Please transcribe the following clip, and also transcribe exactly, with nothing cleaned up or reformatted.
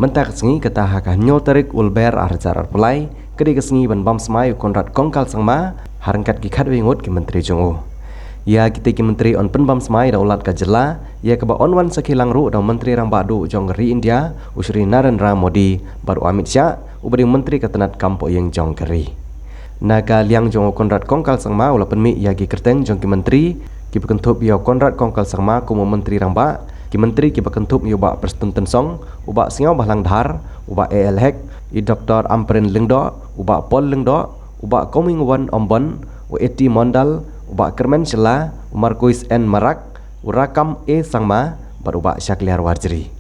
Mynta ka sngi, kata ha ka hynñiew tarik u Lber ar hajar arphew lai, ka dei ka sngi ban bam smai u Conrad Kongkal Sangma ha ryngkat ki khatwei ngut ki Myntri jong u. Ïa kitei ki Myntri yn pynbam smai da u Lat ka jylla, ïa kaba yn wan sakhi lang ruh da u Myntri Rangbah Duh jong ka ri India, u Shri Narendra Modi, bad u Amit Shah, uba dei u Myntri ka tnat kam pohiing jong ka ri. Na ka liang jong u Conrad Kongkal Sangma u la pynmih ïa ki kyrteng jong ki Myntri kiba kynthup ïa u Conrad Kongkal Sangma kum u Myntri Rangbah, ki Myntri kiba kynthup ïa u Bah Prestone Tynsong, u Bah Sniawbhalang Dhar, u Bah A L Hek, i Doctor Ampareen Lyngdoh, u Bah Paul Lyngdoh, u Bah Comingone Ymbon, u A T Mondal, u Bah Kyrmen Shylla, u Marcuise N Marak, u Rakkam A Sangma, bad u Bah Shakliar Warjri.